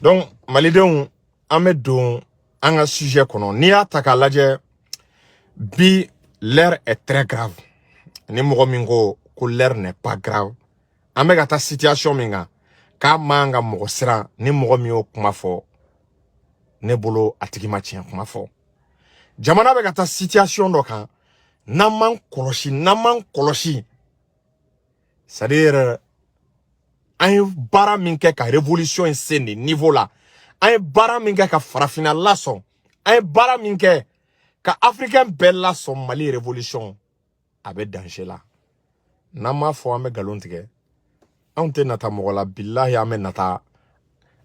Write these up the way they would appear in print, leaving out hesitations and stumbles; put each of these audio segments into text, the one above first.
Donc malidenw, an bɛ don an ka sujet kɔnɔ. N'i y'a ta k'a lajɛ bi, l'heure est très grave. Ni mɔgɔ min ko ko l'heure n'est pas grave, an bɛ ka taa situation min kan, k'a man ka mɔgɔ siran, ni mɔgɔ min y'o kuma fɔ, ne bolo a tigi ma tiɲɛ kuma fɔ. Jamana bɛ ka taa situation dɔ kan, n'an m'an kɔlɔsi, n'an m'an kɔlɔsi, c'est à dire an ye baara min kɛ ka révolution in se nin niveau la, an ye baara min kɛ ka farafinna lasɔn, an ye baara min kɛ ka africain bɛɛ lasɔn, Mali révolution a bɛ danger la. N'an m'a fɔ, an bɛ nkalon tigɛ. Anw tɛ nata mɔgɔ la, bilahi, an bɛ nata,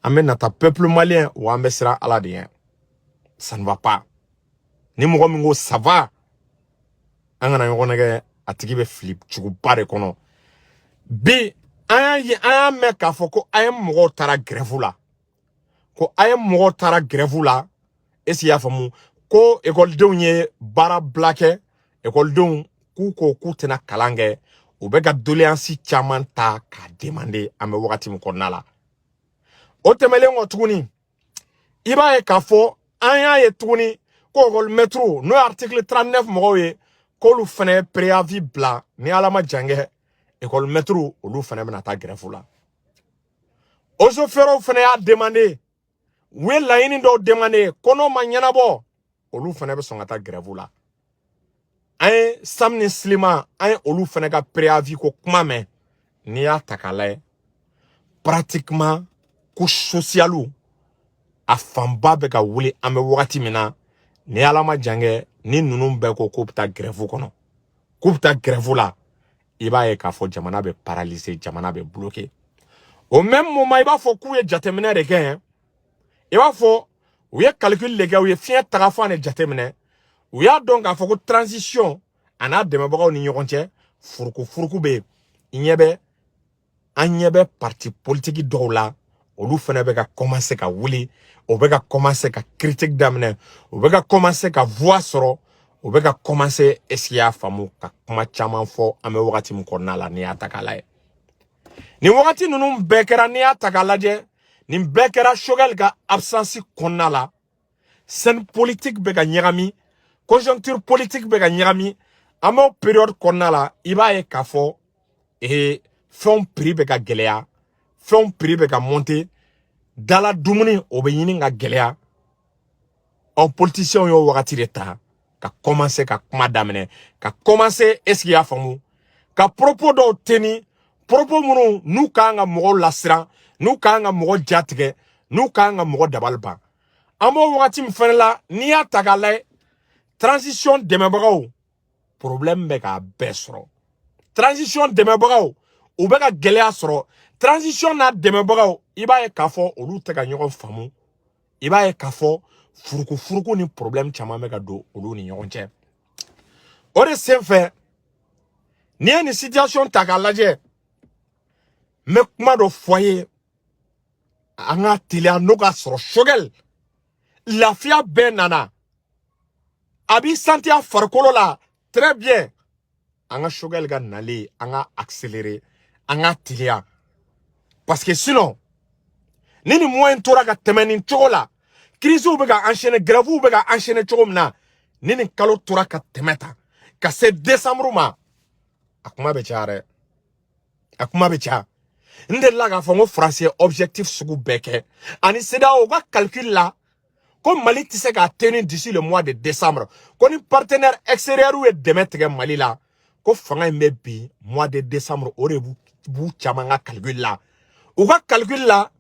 an bɛ nata peuple malien wa, an bɛ siran Ala de ɲɛ. Ça ne va pas. Ni mɔgɔ min ko ça va, an kana ɲɔgɔn nɛgɛ, a tigi bɛ fili cogoba de kɔnɔ. Bi an y'a ye, an y'a mɛn k'a fɔ ko a ye mɔgɔw taara grève la, ko a ye mɔgɔw taara grève la. Est ce que i y'a faamu ko ekɔlidenw ye baara bila kɛ? Ekɔlidenw k'u ko k'u tɛna kalan kɛ, u bɛ ka doléance caman ta k'a demander. An bɛ wagati min kɔnɔna la, o tɛmɛnen kɔ tuguni, i b'a ye k'a fɔ an y'a ye tuguni ko école maître, n'o ye article 39 mɔgɔw ye, k'olu fana ye préavis bila. Ni Ala ma jan kɛ, école maître olu fana bɛna taa grève la. Eaux et forêts fana y'a demandé, u ye laɲini dɔw demandé ko n'o ma ɲɛnabɔ, olu fana bɛ sɔn ka taa grève la. An ye SAM ni SYLIMA, an ye olu fana ka préavis ko kuma mɛn. N'i y'a ta k'a lajɛ, pratiquement couche sociale a fanba bɛ ka wuli. An bɛ wagati min na, ni Ala ma jan kɛ, ni ninnu bɛɛ ko k'u bɛ taa grève kɔnɔ, k'u bɛ taa grève la, i b'a ye k'a fɔ jamana bɛ paralyser, jamana bɛ bloquer. Au même moment, i b'a fɔ k'u ye jateminɛ de kɛ, i b'a fɔ u ye calcul de kɛ, u ye fiɲɛ tagafan de jateminɛ. U y'a dɔn k'a fɔ ko transition a n'a dɛmɛbagaw ni ɲɔgɔn cɛ, furuku furuku bɛ yen. I ɲɛ bɛ, an ɲɛ bɛ parti politique dɔw la, olu fana bɛ ka commencer ka wuli, o bɛ ka commencer ka critique daminɛ, u bɛ ka commencer ka voix sɔrɔ, u bɛ ka commencer, est ce que i y'a faamu, ka kuma caman fɔ. An bɛ wagati min kɔnɔna la, n'i y'a ta k'a lajɛ, nin wagati ninnu bɛɛ kɛra, n'i y'a ta k'a lajɛ, nin bɛɛ kɛra Choguel ka absence kɔnɔna la. Scène politique bɛ ka ɲagami, conjoncture politique bɛ ka ɲagami. An b'o période kɔnɔna la, i b'a ye k'a fɔ fɛnw prix bɛ ka gɛlɛya, fɛnw prix bɛ ka monter, dala dumuni o bɛ ɲini ka gɛlɛya. Ɔ politiciens y'o wagati de ta ka commencer ka kuma daminɛ, ka commencer, est ce que i y'a faamu, ka propos dɔw teni, propos minnu n'u kan ka mɔgɔw lasiran, n'u kan ka mɔgɔ jatigɛ, n'u kan ka mɔgɔ dabali ban. An b'o wagati min fɛnɛ la, n'i y'a ta k'a lajɛ, transition dɛmɛbagaw, problème bɛ k'a bɛɛ sɔrɔ. Transition dɛmɛbagaw, u bɛ ka gɛlɛya sɔrɔ. Transition n'a dɛmɛbagaw, i b'a ye k'a fɔ olu tɛ ka ɲɔgɔn faamu. I b'a ye k'a fɔ furuku furuku ni problème caman bɛ ka don olu ni ɲɔgɔn cɛ. O de senfɛ, n'i ye nin situation ta k'a lajɛ, n bɛ kuma dɔ fɔ a ye, an ka teliya n'o ka sɔrɔ Choguel lafiya bɛɛ nana, a b'i santi a farikolo la très bien. An ka Choguel ka nalen, an ka accélérer, an ka teliya, parce que sinon ni nin moyen tora ka tɛmɛ nin cogo la, crises bɛ ka enchaîner, grèves bɛ ka enchaîner cogo min na, ni nin kalo tora ka tɛmɛ tan ka se décembre ma, a kuma bɛ caya dɛ, a kuma bɛ caya. N delila k'a fɔ n ko Faransi ye objectif sugu bɛɛ kɛ ani CEDEAO ka calcul la ko Mali tɛ se k'a tenir d'ici le mois de décembre, ko ni partenaire extérieur ye dɛmɛ tigɛ Mali la, ko fanga in bɛ bin mois de décembre. O de b'u caman ka calcul la. U ka calcul la,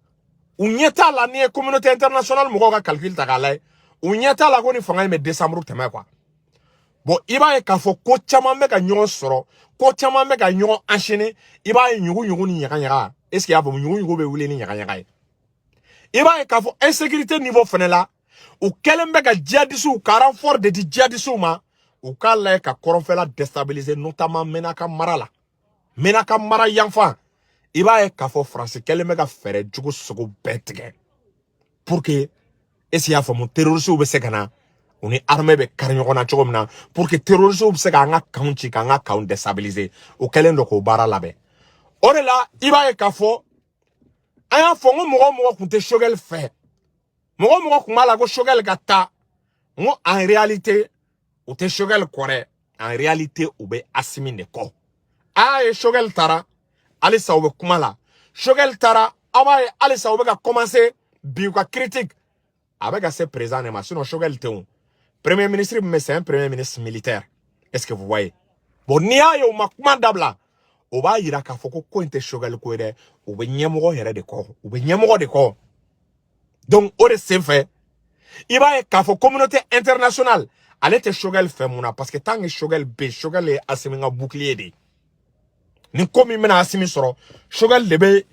u ɲɛ t'a la. N'i ye communauté internationale mɔgɔw ka calcul ta k'a lajɛ, u ɲɛ t'a la ko ni fanga in bɛ décembre tɛmɛ quoi. Bon, i b'a ye k'a fɔ ko caman bɛ ka ɲɔgɔn sɔrɔ, ko caman bɛ ka ɲɔgɔn enchaîner. I b'a ye ɲugu ɲugu ni ɲaga ɲaga, est ce que i y'a faamu, ɲugu ɲugu bɛ wuli ni ɲaga ɲaga ye. I b'a ye k'a fɔ insécurité niveau fɛnɛ la, u kɛlen bɛ ka djihadistes ka renfort de di djihadistes ma, u k'a lajɛ ka kɔrɔnfɛla déstabiliser, notamment Menaka mara la, Menaka mara yanfan. I b'a ye k'a fɔ Faransi kɛlen bɛ ka fɛɛrɛ jugu sugu bɛɛ tigɛ pour que, est ce que i y'a faamu, terroristes bɛ se ka na, u ni armée bɛ kari ɲɔgɔn na cogo min na, pour que terroristes bɛ se k'an ka kanw ci, k'an ka kanw déstabiliser. O kɛlen don k'o baara labɛn. O de la, i b'a ye k'a fɔ An y'a fɔ n ko mɔgɔ o mɔgɔ tun tɛ Choguel fɛ, mɔgɔ o mɔgɔ tun b'a la ko Choguel ka taa, n ko en réalité u tɛ Choguel kɔ dɛ, en réalité u bɛ Assimi de kɔ. A ye Choguel taara, halisa u bɛ kuma la. Choguel taara, aw b'a ye halisa u bɛ ka commencer bi u ka critique a bɛ ka se président de ma. Sinon Choguel tɛ o premier ministre min, c'est un premier ministre militaire. Est-ce que vous voyez? Bon, n'i y'a ye u ma kuma dabila, o b'a yira k'a fɔ ko ko in tɛ Choguel ko ye dɛ, u bɛ ɲɛmɔgɔ yɛrɛ de kɔ, u bɛ ɲɛmɔgɔ de kɔ. Donc o de senfɛ, i b'a ye k'a fɔ communauté internationale ale tɛ Choguel fɛ. Mun na? Parce que tant que Choguel bɛ yen, Choguel ye Assimi ka bouclier de ye. Ni ko min bɛna Assimi sɔrɔ, Choguel de bɛ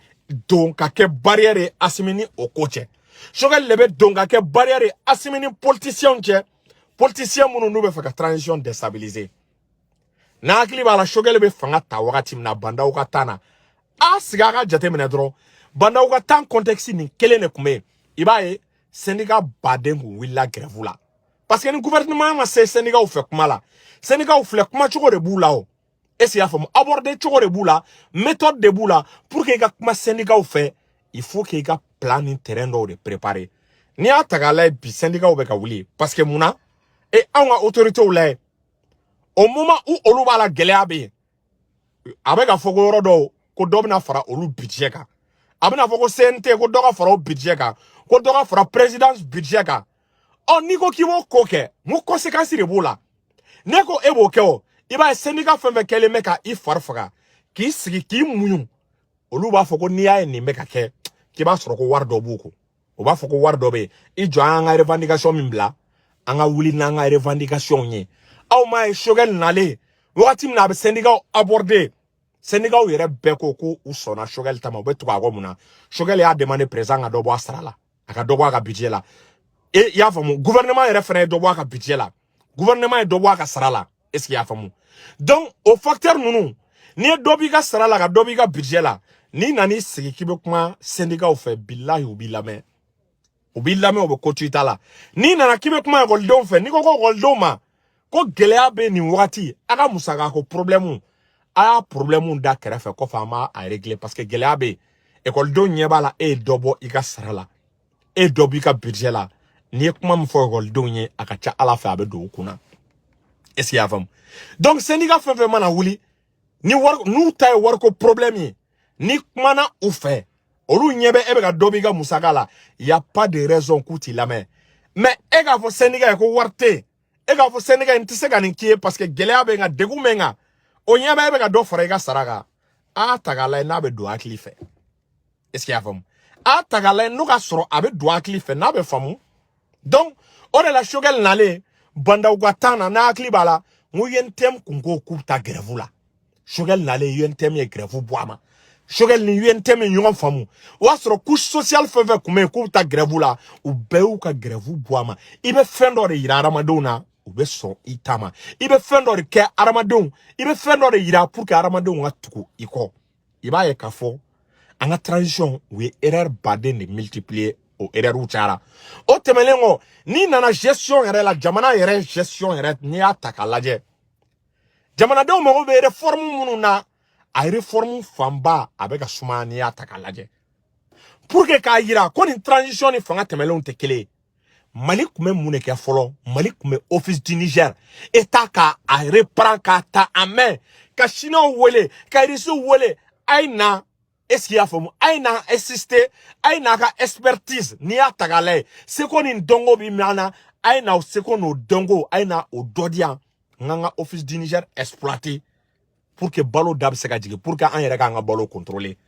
don ka kɛ barrière ye Assimi ni o ko cɛ. Choguel de bɛ don ka kɛ barrière ye Assimi ni politiciens cɛ, politiciens minnu n'u bɛ fɛ ka transition déstabiliser. N'a hakili b'a la, Choguel bɛ fanga ta wagati min na, Bah N'Daw ka taa na, a sigi a ka jateminɛ dɔrɔn, Bah N'Daw ka tan contexte nin kelen de tun bɛ yen. I b'a ye syndicat baden kun wulila grève la, parce que ni gouvernement ma se syndicat fɛ kuma la, syndicat filɛ, kuma cogo de b'u la. O est ce que i y'a faamu? Aborder cogo de b'u la, méthode de b'u la. Pour que i ka kuma syndicat fɛ, il faut que i ka plan ni terrain dɔw de préparer. N'i y'a ta k'a lajɛ bi, syndicat bɛ ka wuli parce que mun na? E anw ka autorités lajɛ, au moment où olu b'a la, gɛlɛya bɛ yen, a bɛ ka fɔ ko yɔrɔ dɔw ko dɔ bɛna fara olu budget kan, a bɛna fɔ ko CNT ko dɔ ka fara o budget kan, ko dɔ ka fara présidence budget kan. Ɔ, n'i ko k'i b'o ko kɛ, mun conséquence de b'o la? Ne ko e b'o kɛ, o i b'a ye syndicat fɛn fɛn kɛlen bɛ ka i fari faga k'i sigi k'i muɲu, olu b'a fɔ ko n'i y'a ye nin bɛ ka kɛ, k'i b'a sɔrɔ ko wari dɔ b'u kun. O b'a fɔ ko wari dɔ bɛ yen. I jɔ, an ka revendication min bila, an ka wuli n'an ka revendication ye. Aw m'a ye Choguel nalen wagati min na, a bɛ syndicat aborder, syndicat yɛrɛ bɛɛ ko ko u sɔnna Choguel ta ma. U bɛ tugu a kɔ mun na? Choguel y'a demandé président ka dɔ bɔ a sara la, a ka dɔ bɔ a ka budget la. E i y'a faamu? Gouvernement yɛrɛ fana ye dɔ bɔ a ka budget la, gouvernement ye dɔ bɔ a ka sara la. Est ce que i y'a faamu? Donc o facteur ninnu, n'i ye dɔ b'i ka sara la ka dɔ b'i ka budget la, n'i nan'i sigi k'i bɛ kuma syndicat fɛ, bilahi u b'i lamɛn, u b'i lamɛn, u bɛ ko to i ta la. N'i nana k'i bɛ kuma ekɔlidenw fɛ, n'i ko ko ekɔlidenw ma ko gɛlɛya bɛ nin wagati, a ka musakako problème, a y'a problème da kɛrɛfɛ, kɔfɛ an b'a a régler, parce que gɛlɛya bɛ yen, ekɔlidenw ɲɛ b'a la, e ye dɔ bɔ i ka sara la, e ye dɔ bɔ i ka budget la, n'i ye kuma min fɔ ekɔlidenw ye, a ka ca Ala fɛ a bɛ don u kunna. Est ce que i y'a faamu? Donc syndicat fɛn fɛn mana wuli ni wari, n'u ta ye wariko problème ye, ni kumana u fɛ, olu ɲɛ bɛ e bɛ ka dɔ b'i ka musaka la, y a pas de raison k'u t'i lamɛn. Mais e k'a fɔ syndicat ye ko wari tɛ yen, e k'a fɔ syndicat ye n tɛ se ka nin k'i ye parce que gɛlɛya bɛ n kan, degun bɛ n kan, o ɲɛ bɛ e bɛ ka dɔ fara i ka sara kan, a ta k'a lajɛ n'a bɛ don hakili fɛ. Est ce que i y'a faamu? A ta k'a lajɛ n'o ka sɔrɔ a bɛ don hakili fɛ, n'a bɛ faamu. Donc o de la Choguel nalen, Bah N'Daw ka temps na, n'a hakili b'a la, n ko UNTM kun ko k'u bɛ taa grève la. Choguel nalen, UNTM ye grève bɔ a ma. Choguel ni UNTM ye ɲɔgɔn faamu. O y'a sɔrɔ couche sociale fɛn fɛn kun bɛ yen k'u bɛ taa grève la, u bɛɛ y'u ka grève bɔ a ma. I bɛ fɛn dɔ de yira hadamadenw na, u bɛ sɔn i ta ma. I bɛ fɛn dɔ de kɛ hadamadenw, i bɛ fɛn dɔ de yira pour que hadamadenw ka tugu i kɔ. I b'a ye k'a fɔ an ka transition, u ye erreur baden de multiplier, o erreur cayara. O tɛmɛnen kɔ, n'i nana gestion yɛrɛ la, jamana yɛrɛ gestion yɛrɛ, n'i y'a ta k'a lajɛ, jamanadenw mago bɛ réforme minnu na, a réforme fanba a bɛ ka sumaya. N'i y'a ta k'a lajɛ, pour que k'a yira ko nin transition ni fanga tɛmɛnlenw tɛ kelen ye, Mali tun bɛ mun de kɛ fɔlɔ? Mali tun bɛ Office du Niger, État k'a a reprend, k'a ta en main, ka Chinois wele, ka Russiw wele, a ye na. Est ce que i y'a faamu? A ye na assister, a ye n'a ka expertise. N'i y'a ta k'a lajɛ, seko ni dɔnko bɛ min na, a ye na o seko n'o dɔnko, a ye na o dɔ di yan, n k'an ka Office du Niger exploiter pour que balo da bɛ se ka jigin, pour que an yɛrɛ k'an ka balo contrôler.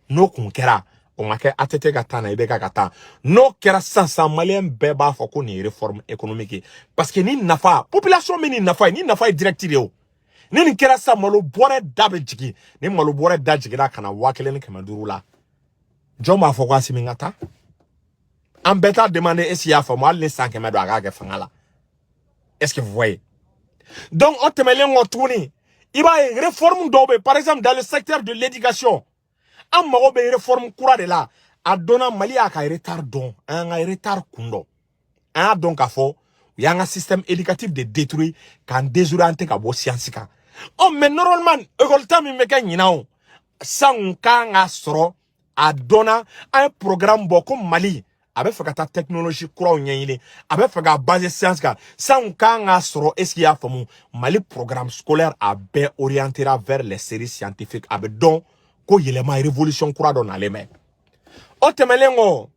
N'o kun kɛra, o ma kɛ ATT ka taa na, IBK ka taa, n'o kɛra sisan sisan, maliyɛn bɛɛ b'a fɔ ko nin ye réforme économique ye, parce que ni nafa population bɛ nin nafa ye, ni nafa ye direct de ye. O ni nin kɛra sisan, malo bɔrɛ da bɛ jigin. Ni malo bɔrɛ da jiginna ka na 1500 la, jɔn b'a fɔ ko Assimi ka taa? An bɛɛ t'a demander. Est ce que i y'a faamu? Hali ni san 100 don, a k'a kɛ fanga la. Est ce que vous voyez? Donc o tɛmɛnen kɔ tuguni, i b'a ye réforme dɔw bɛ, par exemple dans le secteur de l'éducation, an mago bɛ réforme kura de la. A dɔnna Mali y'a ka retard dɔn, an y'an ka retard kun dɔn, an y'a dɔn k'a fɔ u y'an ka système éducatif de détruit k'an désorienter ka bɔ science kan. Ɔ, mais normalement école ta min bɛ kɛ ɲinan, o san kun kan ka sɔrɔ A dɔnna, an ye programme bɔ ko Mali a bɛ fɛ ka taa technologie kuraw ɲɛɲini, a bɛ fɛ ka baser science kan. Sanw kan k'a sɔrɔ, est ce que i y'a faamu? Mali programme scolaire a bɛɛ orientera vers les séries scientifiques. A bɛ dɔn ko yɛlɛma, révolution kura dɔ nalen bɛ. O tɛmɛnen kɔ,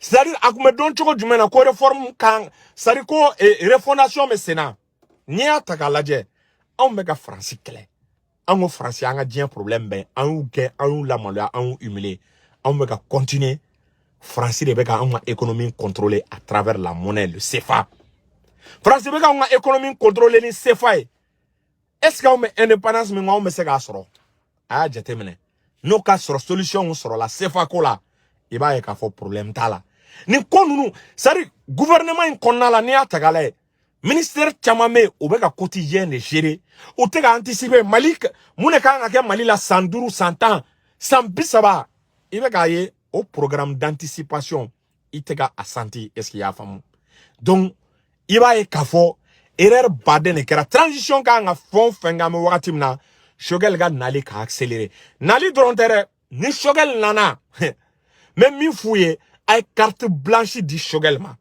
c'est à dire a kun bɛ dɔn cogo jumɛn na ko réforme kan, c'est à dire ko refondation bɛ sen na? N'i y'a ta k'a lajɛ, anw bɛ ka Faransi kɛlɛ. An ko Faransi, an ka diɲɛ problème bɛɛ, an y'u gɛn, an y'u lamaloya, an y'u humilier, anw bɛ ka continuer. Faransi de bɛ ka anw ka économie contrôler à travers la monnaie, le CFA. Faransi bɛ ka anw ka économie contrôler ni CFA ye. Est ce que anw bɛ indépendance min kɔ, anw bɛ se k'a sɔrɔ? A y'a jateminɛ, n'o ka sɔrɔ solution sɔrɔla CFA ko la, i b'a ye k'a fɔ problème t'a la. Nin ko ninnu, c'est à dire gouvernement in kɔnɔna la, n'i y'a ta k'a lajɛ, ministère caman bɛ yen, u bɛ ka quotidien de gérer, u tɛ ka anticiper Mali mun de kan ka kɛ Mali la san 5, san 10, san 30. I bɛ k'a ye, o programme d'anticipation, i tɛ ka a santi. Est ce que i y'a faamu? Donc i b'a ye k'a fɔ erreur baden de kɛra. Transition kan ka fɛn o fɛn kɛ, an bɛ wagati min na, Choguel ka nali ka accélérer. Nali dɔrɔn tɛ dɛ, ni Choguel nana, n bɛ min f'u ye, a ye carte blanche di Choguel ma.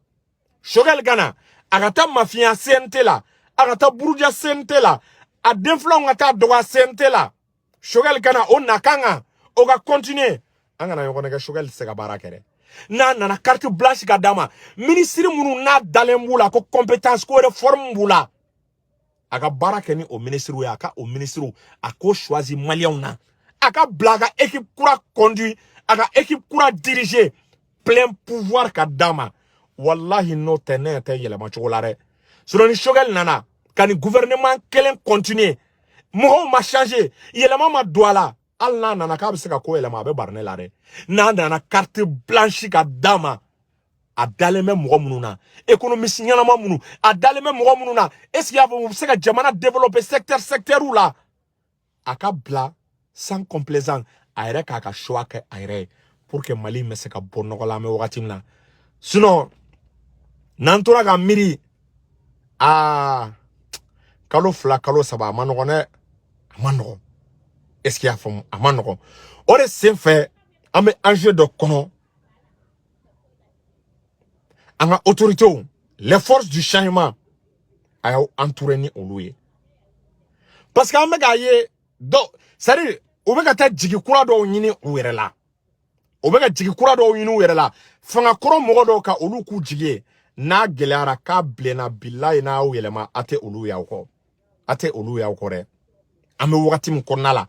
Choguel ka na, a ka taa mafiya CNT la, a ka taa buruja CNT la, a den filanw ka taa dɔgɔya CNT la. Choguel ka na, o na kan kan, o ka continuer. An kana ɲɔgɔn nɛgɛ, Choguel tɛ se ka baara kɛ dɛ. N'a nana, carte blanche ka d'a ma. Ministre minnu n'a dalen b'u la ko compétence, ko réforme b'u la, a ka baara kɛ ni o ministre ye. A ka o ministre, a k'o choisi maliyɛnw na, a ka bila, a ka équipe kura conduit, a ka équipe kura diriger, plein pouvoir ka d'a ma. Wallahi, n'o tɛ, ne yɛrɛ tɛ yɛlɛma cogo la dɛ. Sinon ni Choguel nana ka ni gouvernement kelen continuer, mɔgɔw ma changer, yɛlɛma ma don a la, hali n'a nana k'a bɛ se ka ko yɛlɛma, a bɛ bari ne la dɛ. N'a nana, carte blanche ka d'a ma. A dalen bɛ mɔgɔ minnu na, économiste ɲɛnama minnu, a dalen bɛ mɔgɔ minnu na, est ce que y'a fɔ u bɛ se ka jamana développer secteur secteur la, a ka bila sans complaisance, a yɛrɛ k'a ka choix kɛ a yɛrɛ ye, pour que Mali bɛ se ka bɔ nɔgɔ la an bɛ wagati min na. Sinon n'an tora ka miiri, aa, kalo 2, kalo 3, a ma nɔgɔn dɛ, a ma nɔgɔn. Est ce que y'a faamu? A ma nɔgɔn. O de sen fɛ, an bɛ enjeu dɔ kɔnɔ. An ka autorités, les forces du changement, a y'aw entouré ni olu ye, parce que an bɛ k'a ye dɔ, c'est à dire u bɛ ka taa jigi kura dɔw ɲini u yɛrɛ la, u bɛ ka jigi kura dɔw ɲini u yɛrɛ la. Fanga kɔrɔ mɔgɔ dɔw ka olu k'u jigi ye, n'a gɛlɛyara k'a bilenna, bilayi, n'a y'aw yɛlɛma, a tɛ olu y'aw kɔ, a tɛ olu y'aw kɔ dɛ. An bɛ wagati min kɔnɔna la,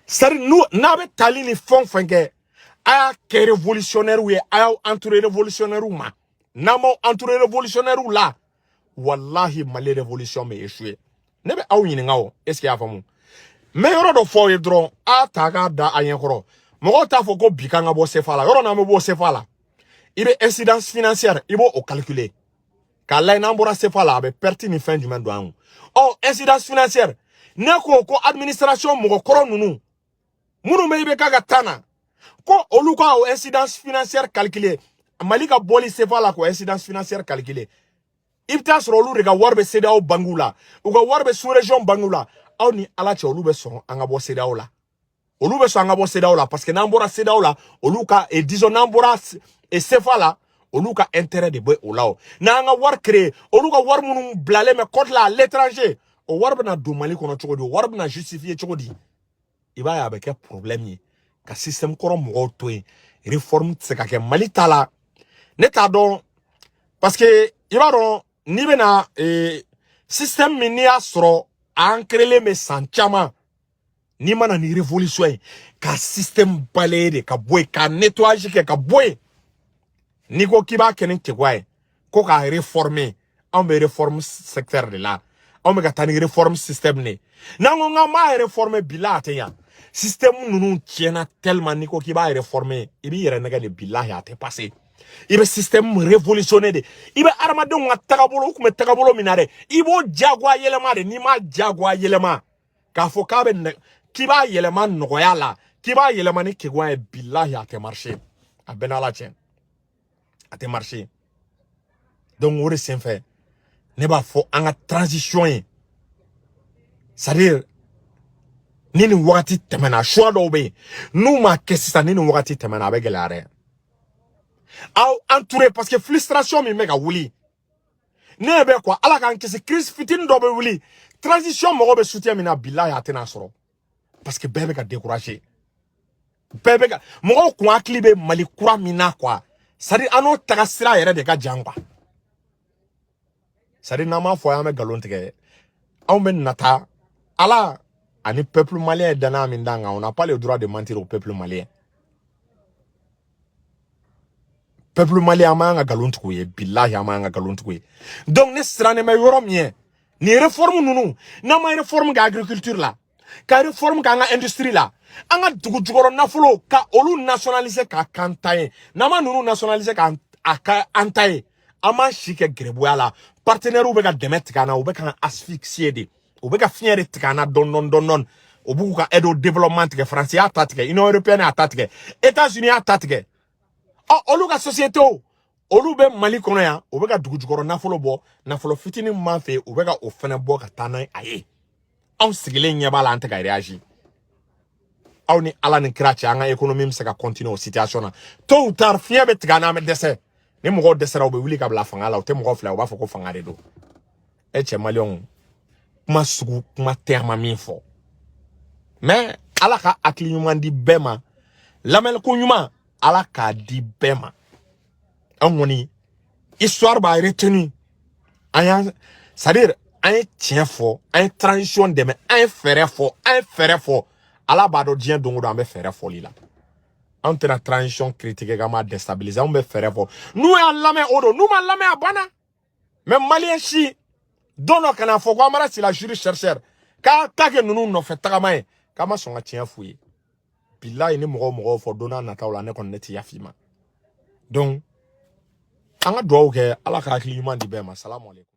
c'est à dire n'u n'a bɛ tali ni fɛn o fɛn kɛ, a y'a kɛ révolutionnaire ye, a y'aw entouré révolutionnaire ma. N'a m'aw entouré révolutionnaire la, wallahi, Mali révolution bɛ échouer. Ne bɛ aw ɲininka o, est ce que i y'a faamu? N bɛ yɔrɔ dɔ fɔ aw ye dɔrɔn, a ta k'a da a ɲɛkɔrɔ. Mɔgɔw t'a fɔ ko bi k'an ka bɔ CFA la. Yɔrɔ n'an bɛ bɔ CFA la, i bɛ incidence financière, i b'o o calculer k'a lajɛ, n'an bɔra CFA la, a bɛ perte ni fɛn jumɛn don an kun? Ɔ, incidence financière, ne ko ko administration mɔgɔ kɔrɔ ninnu minnu bɛ IBK ka tan na, ko olu ka o incidence financière calculer, Mali ka bɔli CFA la, k'o incidence financière calculer, i bɛ taa sɔrɔ olu de ka wari bɛ CEDEAO banques la, u ka wari bɛ sous région banques la. Aw ni Ala cɛ, olu bɛ sɔn an ka bɔ CEDEAO la? Olu bɛ sɔn an ka bɔ CEDEAO la? Parce que n'an bɔra CEDEAO la, olu ka, et disons n'an bɔra et CFA la, olu ka intérêt de bɛ o la. O n'an ka wari créer, olu ka wari minnu bilalen bɛ compte la à l'étranger, o wari bɛna don Mali kɔnɔ cogo di? O wari bɛna justifier cogo di? I b'a ye, a bɛ kɛ problème ye ka système kɔrɔ mɔgɔw to yen, réforme tɛ se ka kɛ Mali ta la. Ne t'a dɔn, parce que i b'a dɔn, n'i bɛna système min, n'i y'a sɔrɔ a ancrélen bɛ san caman, n'i ma na ni révolution ye ka système balayer de ka bɔ yen, ka nettoyage kɛ ka bɔ yen, n'i ko k'i b'a kɛ ni keguya ye ko k'a réformer, anw bɛ réforme secteur de la, anw bɛ ka taa ni réforme système de ye. N'an ko k'an b'a réformer, bilahi, a tɛ ɲa. Système ninnu tiɲɛna tellement, n'i ko k'i b'a réformer, i b'i yɛrɛ nɛgɛ de. Bilahi, a tɛ passer. I bɛ système révolutionner de, i bɛ adamadenw ka tagabolo, u tun bɛ tagabolo min na dɛ, i b'o diyagoya yɛlɛma de. N'i m'a diyagoya yɛlɛma k'a fɔ k'a bɛ nɛ, k'i b'a yɛlɛma nɔgɔya la, k'i b'a yɛlɛma ni keguya ye, bilahi, a tɛ marcher. A bɛɛ n'Ala cɛ, a tɛ marcher. Donc o de senfɛ, ne b'a fɔ an ka transition ye, c'est à dire Ni nin wagati tɛmɛna, choix dɔw bɛ yen, n'u ma kɛ sisan, ni nin wagati tɛmɛna, a bɛ gɛlɛya dɛ. Aw entouré, parce que frustration min bɛ ka wuli, ne bɛ quoi, Ala k'an kisi, crise fitinin dɔ bɛ wuli, transition mɔgɔw bɛ soutien min na, bilahi a tɛna sɔrɔ, parce que bɛɛ bɛ ka décourager, bɛɛ bɛ ka mɔgɔw kun hakili bɛ Mali kura min na quoi, c'est à dire an n'o taga sira yɛrɛ de ka jan quoi. C'est à dire n'an m'a fɔ an bɛ nkalon tigɛ, anw bɛ nata Ala ani peuple malien ye danaya min d'an kan, on n'a pas le droit de mentir au peuple malien. Peuple malien, an m'an ka nkalon tigɛ u ye, bilahi an m'an ka nkalon tigɛ u ye. Donc ne sirannen bɛ yɔrɔ min ye, nin réforme ninnu, n'an ma réforme kɛ agriculture la, ka réforme kɛ an ka industrie la, an ka dugu jukɔrɔ nafolo ka olu nationaliser k'a k'an ta ye, n'an ma ninnu nationaliser k'an a ka an ta ye, an m'an si kɛ gɛrɛbuya la. Partenaires bɛ ka dɛmɛ tigɛ an na, u bɛ k'an asphyxier de, u bɛ ka fiɲɛ de tigɛ an na dɔɔni dɔɔni dɔɔni dɔɔni. U b'u ka aide au développement tigɛ, France y'a ta tigɛ, Union européenne y'a ta tigɛ, États-Unis y'a ta tigɛ. Ɔ, olu ka société, olu bɛ Mali kɔnɔ yan, u bɛ ka dugu jukɔrɔ nafolo bɔ, nafolo fitinin min b'an fɛ yen, u bɛ ka o fɛnɛ bɔ ka taa n'a ye a ye. Anw sigilen ɲɛ b'a la, an tɛ ka réagir. Aw ni Ala ni kira cɛ, an ka économie bɛ se ka continuer o situation na? Tôt ou tard, fiɲɛ bɛ tigɛ an na, an bɛ dɛsɛ. Ni mɔgɔw dɛsɛra, u bɛ wuli ka bila fanga la, u tɛ mɔgɔ fila, u b'a fɔ ko fanga de don. E cɛ, maliyɛnw, kuma sugu kuma tɛ an ma min fɔ, mais Ala ka hakili ɲuman di bɛɛ ma, lamɛnliko ɲuman Ala k'a di bɛɛ ma. An kɔni, histoire b'a retenu, an y'an, c'est à dire an ye tiɲɛ fɔ, an ye transition dɛmɛ, an ye fɛɛrɛ fɔ, an ye fɛɛrɛ fɔ. Ala b'a dɔn diɲɛ don o don an bɛ fɛɛrɛ fɔli la. Anw tɛna transition critiquer k'an b'a déstabiliser, anw bɛ fɛɛrɛ fɔ. N'u y'an lamɛn, o don, n'u m'a lamɛn, a banna. Mais maliyɛn si don dɔ kana fɔ ko Amara Sila juriste chercheur k'a ta kɛ ninnu nɔfɛ tagama ye, k'a ma sɔn ka tiɲɛ f'u ye. Bilahi, ni mɔgɔw mɔgɔw fɔ don n'a nataw la, ne kɔni ne tɛ yafa i ma. Donc an ka dugawu kɛ, Ala ka hakili ɲuman di bɛɛ ma. Salamu aleykum.